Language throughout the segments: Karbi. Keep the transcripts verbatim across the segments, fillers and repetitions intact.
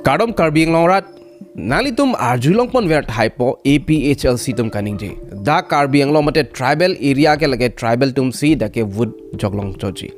Kardom Karbi Anglong arat, nanglitum arjulongponver thaipo A P H L C atum kaningje. Dak Karbi Anglong mate tribal area ke lake tribal atumsi dak ke vote joklong choji.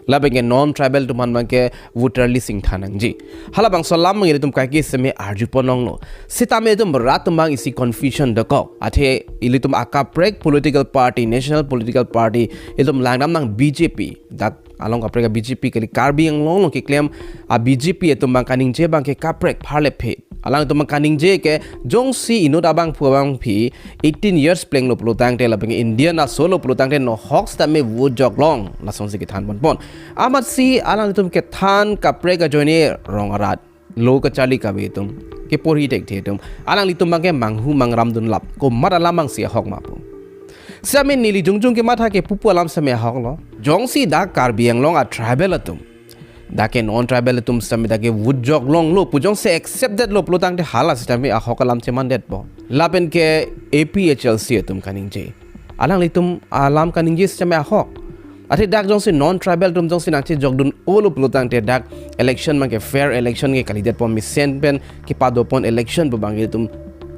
Lapen ke non tribal atum aphan abangke voter list ingthan nangji. Halabangso alam abang ilitum kaike seme arjupon longlo. Sitame itum rat atum abang isi confusion dokok. Athe ilitum akaprek political party, national political party, ilitum langdamnang B J P. Dak along kaprek a B J P kali, Karbi Anglong along keklem a B J P atum abang kaningje abangke kaprek pharlephe. Alangtum abang kaningje ke jongsi inut abangphu abangphi eighteen years plenglo pulotangte lapen Indian aso lo pulotangte nohok sitame vote joklong, lasonsi kethanponpon. Amatsi alangtum kethan kaprek ajoine rong arat, lo kacharli kave atum, keporhi thekthe atum, alanglitum abangke manghu mangram dunlap, komat alam abangsi ahok ma pu. Sitame neli jongjong kematha ke pupu alam sitame ahoklo. Jongsi dak Karbi Anglong a tribal atum, dak ke non tribal atum sitame dak ke vote joklonglo pu jongsi accept detlo pulotangte hala sitame ahok alam chemandetpo. Lapen ke A P H L C atum kaningje, alanglitum alam kaningje sitame ahok. Athe dak jongsi non tribal atum jongsi nangchejokdun-olo pulotangte dak election abangke fair election ke kalidetpo, mesen pen kepadopon election pu abang ilitum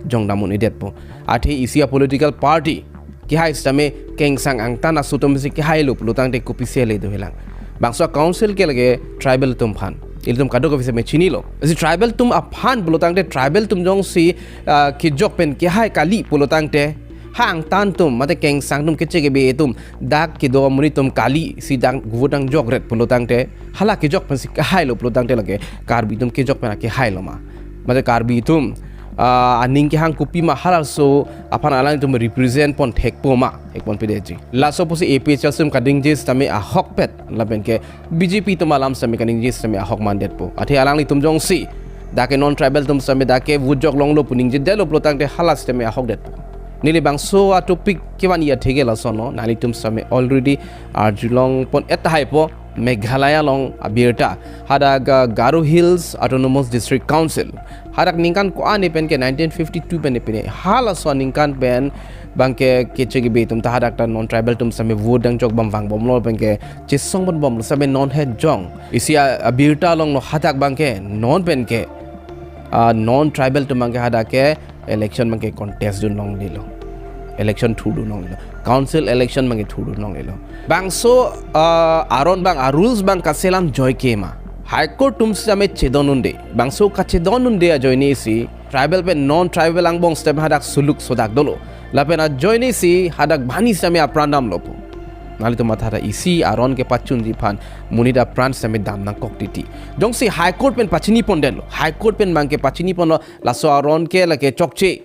jongdam un-edetpo. Athe isi a political party kehai sitame kengsang angtan aso atumsi kehailo pulotangte kopisi le dohelang. Bangso council ke lake tribal atum aphan. Ilitum kadokave sitame chinilo. Isi tribal atum aphan pulotangte tribal atum jongsi, ah, kejok pen kehai kali pulotangte ha angtan atum mate kengsang atum, keche kebe atum, dak kedo amonit atum kalisi dak vote nangjokret pulotangte, hala kejok pensi kehailo pulotangte lake Karbi atum kejok pen kehailo ma? Mate Karbi atum, ah, aning kehang kopima halaso aphan alangtum represent pon thekpo ma? Thekponpedetji. Laso pusi A P H L C atum kaningje sitame ahokpet, lapen ke B J P atum alam sitame kaningje sitame ahok mandetpo. Athe alanglitum jongsi dak ke non tribal atum sitame dak ke vote joklonglo pu ningjedetlo pulotangte hala sitame ahokdetpo. Neli bangso a topic kevan-i atheke lasonlo, nanglitum sitame already arjulongpon-et tahaipo, Meghalaya along abirta, hadak, ah, Garo Hills Autonomous District Council, hadak ningkan ko-an pen ke nineteen fifty-two pen epine halaso aningkan pen abangke keche kebe atum ta hadak ta non tribal atum sitame vote nangjok bom vangbomlo, lapen ke chesongponbomlo, sitame non het jong. Isi a, abirta alonglo, hadak abangke non pen ke, ah, non tribal atum abangke hadak ke election abangke contest dunlonglelo. Election thurdunlonglelo. Council election abangke thurdunlonglelo. Bangso, ah, aron abang, a rules abang kaselam joike ma? High Court atum sitame chedon unde. Bangso kachedon unde ajoinesi tribal pen non tribal angbong sitame hadak suluk sodak dolo. Lapen ajoinesi hadak bani sitame apran damlo pu. Nanglitum matha tha, isi aron kepachunji aphan monit apran sitame dam nangkok titi. Jongsi High Court pen pachinipondetlo, High Court pen abangke pachiniponlo, laso aron ke lake chokche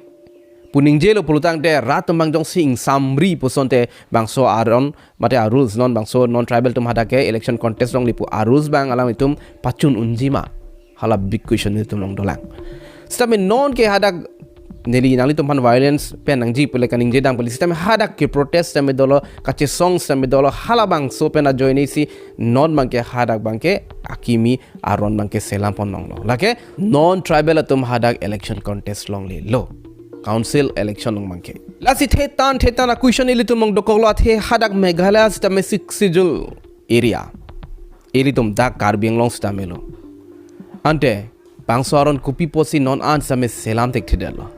pu ningjelo pulotangte rat atum abang jongsi ingsamri pusonte bangso aron mate a rules, non bangso non tribal atum hadak ke election contest longle pu a rules abang alanglitum pachun unji ma? Hala big question ilitum along dolang. Sitame non ke hadak neli nanglitum aphan violence pen nangji pule kaningjedam kali, sitame hadak ke protest sitame dolo, kachesong sitame dolo, halabangso pen ajoinesi non abangke hadak abangke akimi aron abangke selamponlonglo. Lake non tribal atum hadak election contest longlelo, council election along abangke. Lasi thetan thetan a question ilitum along dokoklo, athe hadak Meghalaya sitame Sixth Schedule area, ilitum dak Karbi Anglong sitamelo. Ante bangso aron kopi pusi non an sitame selam thekthedetlo?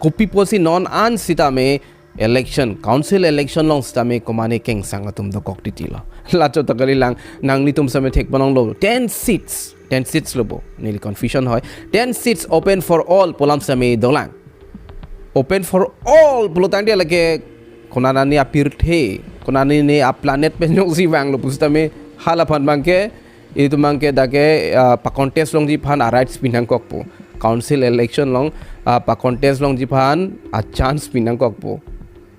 Kopi pusi non an sitame election, council election along sitame komane kengsang atum dokok titilo? Lacho ta kalilang, nanglitum sitame thekponlonglo, ten seats, ten seats lo bo. Neli confusion hoi. Ten seats open for all pu alam sitame dolang. Open for all pulotangte lake konane apirthe, konane a planet pen jongsi vanglo pusitame halaphan abangke, ilitum abangke dak ke, ah, pa contest longji aphan a rights pinangkokpo. Council election along, ah, pa contest longji aphan a chance pinangkokpo.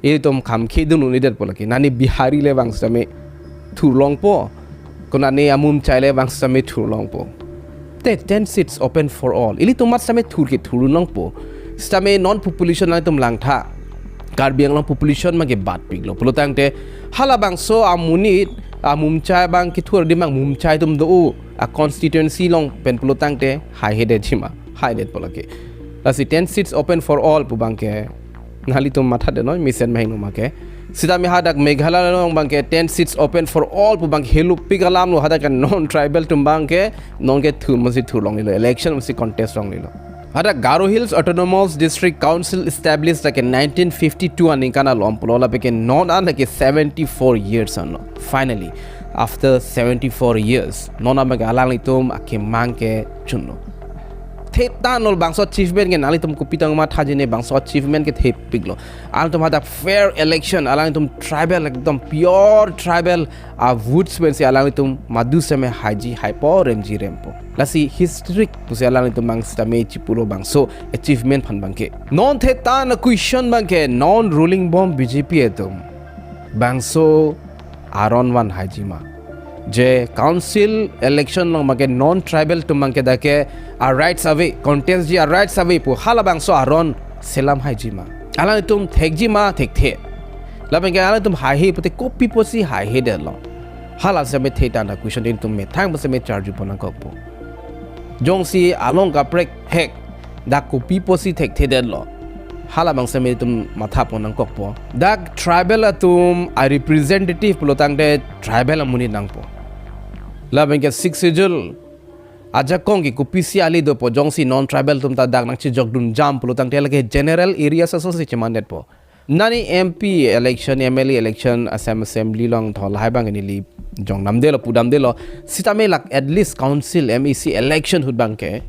Ilitum kham khedun un-edetpo lake. Nani Bihari le vang sitame thurlongpo, konane a Mumchai le vang sitame thurlongpo. Te ten seats open for all. Ilitum mat sitame thur ke thurdunlongpo. Sitame non population nangtum langtha, Karbi Anglong population abangke batpiklo pulotangte, halabangso amonit a Mumchai abang kethur adim abang Mumchai atum do-o a constituency along pen pulotangte haihedetji ma? Haidetpo lake. Lasi ten seats open for all pu abangke nanglitum mathadet non, mesen mahingno ma ke. Sitame hadak Meghalaya along abangke ten seats open for all pu abangke helopik alam lo, hadak ke non tribal atum abangke non ke thur masi thur longlelo, election masi contest longlelo. Hadak Garo Hills Autonomous District Council established lake nineteen fifty-two aningkan along pulo, lapen ke non an lake seventy-four years anlo. Finally, after seventy-four years, non abangke alanglitum akemang ke chunlo. Thetan lo bangso achievement ke, nanglitum kopi tang mathaji ne, bangso achievement ke thepiklo. Alangtum hadak fair election, alangtum tribal, ekdom pure tribal a votes pensi alangtum madu seme haiji haipo, remji rempo. Lasi historic pusi alangtum abang sitame chipulo bangso achievement aphan abangke. Non thetan a-question abangke, non ruling bom B J P atum bangso aron van haiji ma? Je council election along abangke non tribal atum abangke dak ke a-rights ave, contest ji a-rights ave pu halabangso aron selam haiji ma? Alangtum thekji ma thekthe? Lapen ke alangtum haihe pute kopi pusi haihedetlo? Hala seme thetan a-question ilitum methang pu seme charju pon nangkokpo. Jongsi along kaprek hek, dak kopi pusi thekthedetlo? Halabang seme ilitum matha pon nangkokpo. Dak tribal atum a-representative pulo tangte tribal amonit nangpo. Lapen ke Sixth Schedule ajakong ke kopisi ale dopo, jongsi non tribal atum ta dak nangchejokdun jam pulo tangte lake general areas asonsi chemandetpo. Nani M P election, M L A election, Assam Assembly along thol hai abangke neli jong namdelo, pu damdelo. Sitame lake at least council, M A C election ahut abangke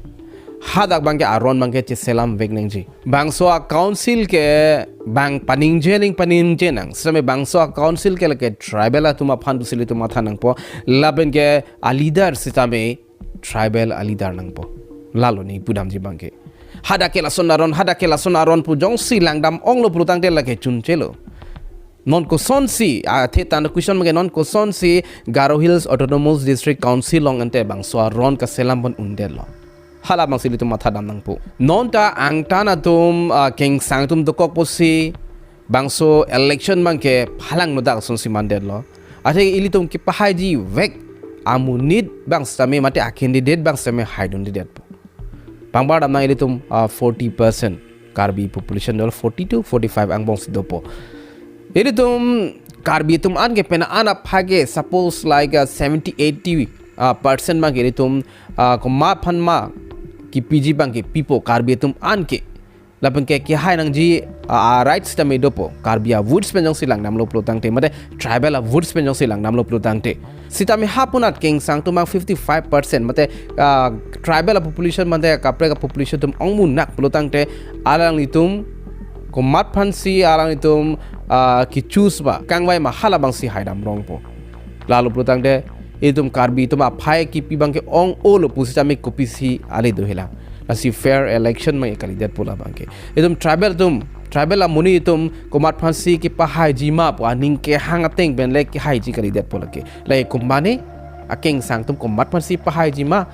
hadak abangke aron abangke cheselam vek nangji. Bangso a-council ke bang paningje ning paningje nang. Sitame bangso a-council ke lake tribal atum aphan pusi ilitum matha nangpo. Lapen ke a-leader sitame tribal a-leader nangpo. Lalo neli pu damji abangke. Hadak ke lason aron, hadak ke lason aron pu jongsi langdam onglo pulo tangte lake chunchelo. Non kosonsi, a, thetan a-question abangke, non kosonsi Garo Hills Autonomous District Council along ante bangso aron kaselam pon undetlo? Halabangsi ilitum matha dam nangpo. Non ta angtan atum, a, kengsang atum dokok pusi bangso election abangke phalang nodak asonsi mandetlo. Athe ilitum kepahaiji vek amonit abang sitame mate a-candidate abang sitame haidundedetpo. Pangbar dam nang, ilitum, ah, forty percent Karbi population dolo, forty to forty-five angbong si dopo. Ilitum Karbi atum an ke pen an aphai ke, suppose like, ah, seventy, eighty, ah, percent abangke ilitum, ah, komat aphan ma kepiji abangke pipo Karbi atum an ke. Lapen ke kehai nangji, ah, a-rights sitame dopo. Karbi a-votes pen jongsi langdamlo pulo tangte, mate tribal a-votes pen jongsi langdamlo pulo tangte. Sitame ha punat kengsang atum abang fifty-five percent, mate, ah, tribal a-population mate kaprek a-population atum ongmunak pulo tangte, alanglitum komat aphansi alanglitum, ah, ke-choose ma, kangvai ma, halabangsi haidam rongpo. Lalo pulo tangte, itum Karbi atum aphai kipi abangke ong-olo pu sitame kopisi ale do hela? Lasi fair election abang kalidetpo labangke. Itum tribal atum, tribal amonit atum komat aphansi kepahaiji ma pu aning kehang ateng pen le kehaiji kalidetpo lake. Lake komatne, akengsang atum komat aphansi pahaiji ma,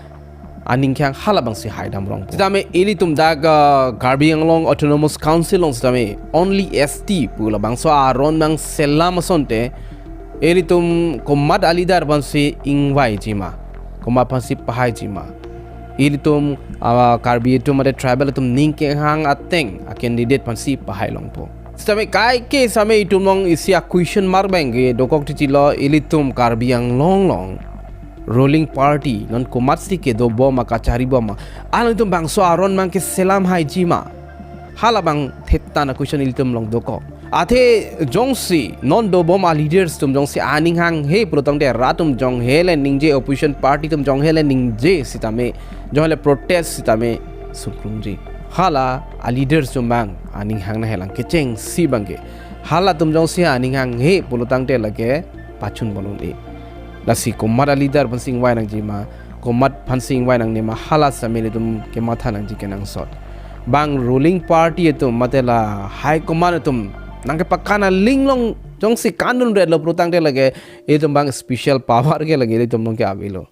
aning kehang halabangsi haidam rongpo. Sitame ilitum dak, ah, Karbi Anglong Autonomous Council along sitame only S T pu labangso aron nangselam asonte, ilitum komat a-leader aphansi ingvaiji ma, komat aphansi pahaiji ma? Ilitum, ah, Karbi atum mate tribal atum ning kehang ateng a-candidate aphansi pahai longpo. Sitame kaike sitame itum along isi a-question mark abangke dokok titi lo, ilitum Karbi Anglong along ruling party non komatsi kedo bom ma, kachari bom ma, alangtum bangso aron abang keselam haiji ma? Halabang thetan a-question ilitum along dokok. Athe jongsi non dobom a-leaders atum jongsi aning hanghe pulo tangte, rat atum jonghe le ningje, opposition party atum jonghe le ningje sitame, jonghe le protest sitame sungkrungji. Hala a-leaders atum abang aning hang nanghelang kechengsi abangke. Halatum jongsi aning hanghe pulo tangte lake pachun pon un-e. Lasi komat a-leader aphansi ingvai nangji ma, komat aphansi ingvai nangne ma, hala sitame ilitum kematha nangji kenangsot. Bang ruling party atum mate la high command atum nangkepakan aling along jongsi kandunredetlo pulo tangte lake, itum abang special power ke lake ilitum along ke avelo.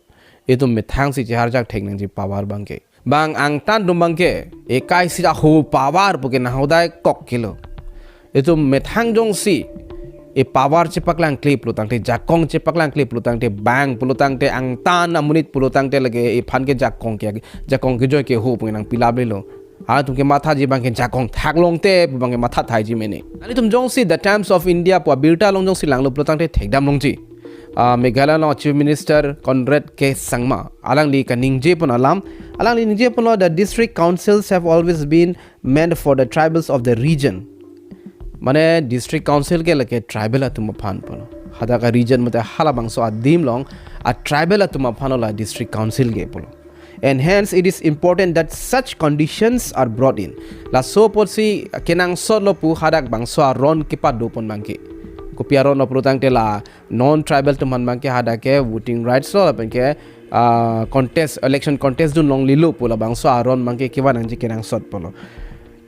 Itum methangsi cheharjak thek nangji power abangke. Bang angtan atum abangke ekai sita ho power puke nanghodai kok kilo. Itum methang jongsi e-power chepaklangkle pulo tangte, jakong chepaklangkle pulo tangte, bang pulo tangte angtan amonit pulo tangte lake ephan ke jakong ke, jakong kejoi ke ho puke nangpilaplelo. Atum kemathaji abangke jakong thaklongte pu abangke mathathaiji mene. Nanglitum jongsi The Times of India pu abirta along jongsi langlo pulotangte thekdam longji. Ah, Meghalaya along Chief Minister Conrad K Sangma alangli kaningje pon alam, alangli ningje ponlo, the district councils have always been meant for the tribals of the region. Mane district council ke lake tribal atum aphan pulo. Hadak a-region mate halabangso adim along a-tribal atum aphan lo la district council ke pulo. And hence it is important that such conditions are brought in. Laso apotsi kenangsot lo pu hadak bangso aron kepado pon abangke. Kopi aron lo pulotangte la non-tribal atum aphan abangke hadak ke voting rights lo lapen ke, ah, contest, election contest dun longlelo pu labangso aron abangke kevan nangji kenangsot pulo.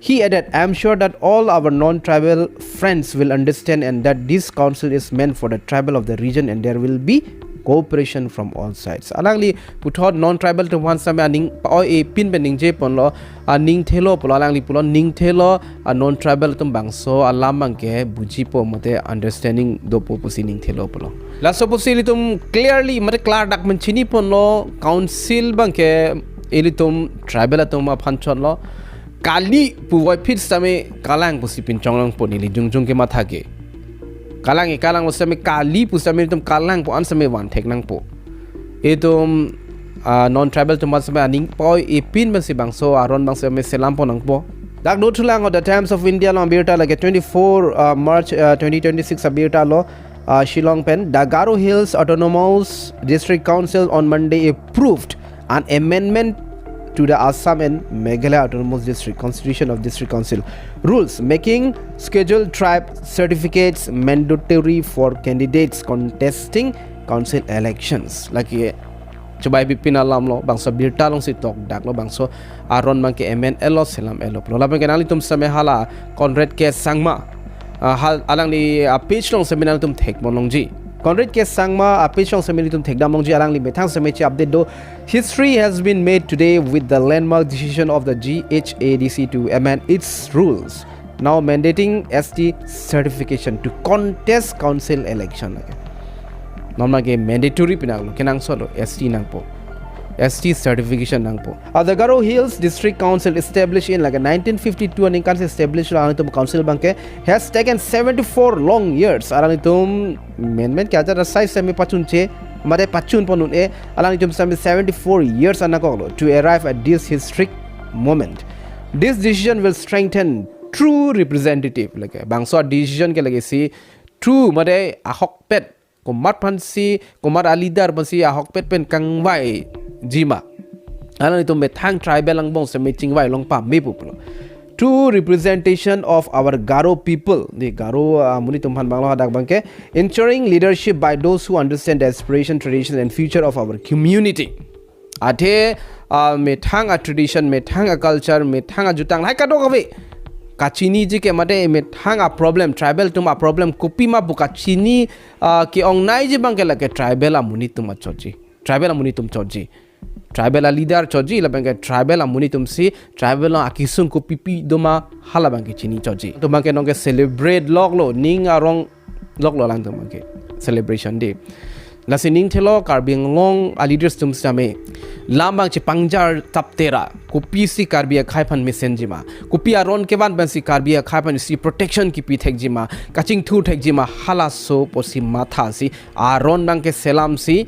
He added, "I am sure that all our non-tribal friends will understand and that this council is meant for the tribal of the region and there will be cooperation from all sides." Alangli puthot non-tribal atum aphan sitame aning pa-oi-e pin pen ningje ponlo, aning thelo pulo, alangli pulo ning thelo, a-non-tribal atum bangso alam abangke bujipo mate understanding dopo pusi ning thelo pulo. Laso pusi ilitum clearly mate klardak pen chini ponlo, council abangke ilitum tribal atum aphan chotlo. Kali puvoiphit sitame kalang pusi pinchong longpo neli jongjong kematha ke. Kalang e, kalanglo sitame kali pu sitame itum kalang pu an sitame van thek nangpo. Itum, ah, non-tribal atum aphan sitame aning pa-oi-e pin pensi bangso aron abang sitame selam pon nangpo. Dak dothulang o The Times of India along abirta lake twenty-four, ah, March, ah, twenty twenty-six abirta lo, ah, Shillong pen, "The Garo Hills Autonomous District Council on Monday approved an amendment to the Assam and Meghalaya Autonomous District Constitution of District Council rules, making scheduled tribe certificates mandatory for candidates contesting council elections." Lake chobei bipin alam lo, bangso birta alongsi tokdak lo, bangso aron abangke amend-et lo, selam-et lo pulo. Lapen ke nanglitum sitame hala Conrad K Sangma, ah, hal alangli a-page along sitame nanglitum thek pon longji. Conrad K Sangma a-page along sitame nanglitum thekdam longji, alangli methang sitame che-update do. "History has been made today with the landmark decision of the G H A D C to amend its rules, now mandating S T certification to contest council election." Lake non abangke mandatory pinanglo, kenangsot lo, S T nangpo. S T certification nangpo. Uh, the Garo Hills District Council, established in lake nineteen fifty-two aningkan si establish lo alangtum council abangke, has taken seventy-four long years. Alangtum men men ke ajar asai sitame pachunche, mate pachun pon un-e, alangtum sitame seventy-four years anakoklo to arrive at this historic moment. This decision will strengthen true representative. Lake bangso decision ke lake si true mate ahokpet, komat aphansi, komat a-leader aphansi ahokpet pen kangvaiji ma. Alanglitum methang tribal angbong sitame chingvai long pame pu pulo. True representation of our Garo people. Di Garo, ah, amonit atum aphan abang lo hadak abangke. Ensuring leadership by those who understand the aspiration, tradition and future of our community. Athe, ah, methang a-tradition, methang a-culture, methang ajutang lahai kadokave kachiniji ke mate methang a-problem, tribal atum a-problem kopima pu kachini, ah, ke-ongnaiji abangke lake tribal amonit atum achotji. Tribal amonit atum chotji. Tribal a-leader chotji, lapen ke tribal amonit atum si tribal along akesung kopipi doma hala abangke chini chotji. Atum abangke nonke celebrate loklo, ning arong loklo alangtum abangke celebration day. Lasi ning thelo Karbi Anglong a-leaders atum sitame lam abang chepangjar taptera, kopisi Karbi akhei aphan mesenji ma, kopi aron kevan pensi Karbi akhei aphan isi protection kipi thekji ma, kachingthur thekji ma, halaso pusi mathasi aron abangke selamsi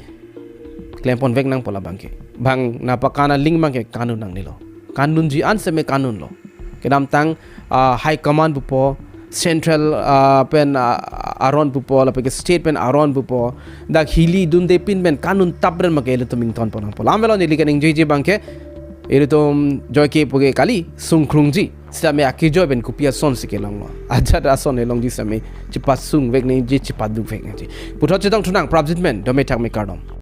klem pon vek nangpo la abangke. Bang nangpakan aling abangke kanun nangnelo. Kanunji an sitame kanun lo. Kedamtang, ah, high command pupo, central, ah, pen, ah, aron pupo, lapen ke state pen aron pupo. Dak hili dunde pin pen kanun tapren abangke ilitum ington pon nangpo. Lam avelo neli kaningjeji abangke, ilitum joike puke kali sungkrungji. Sitame akejoi pen kopi asonsi kelonglo. Ajat ason elongji sitame chepasung vek nangji, chepaduk vek nangji. Puthot chetongthu nang, prapjin pen dome thakme, kardom.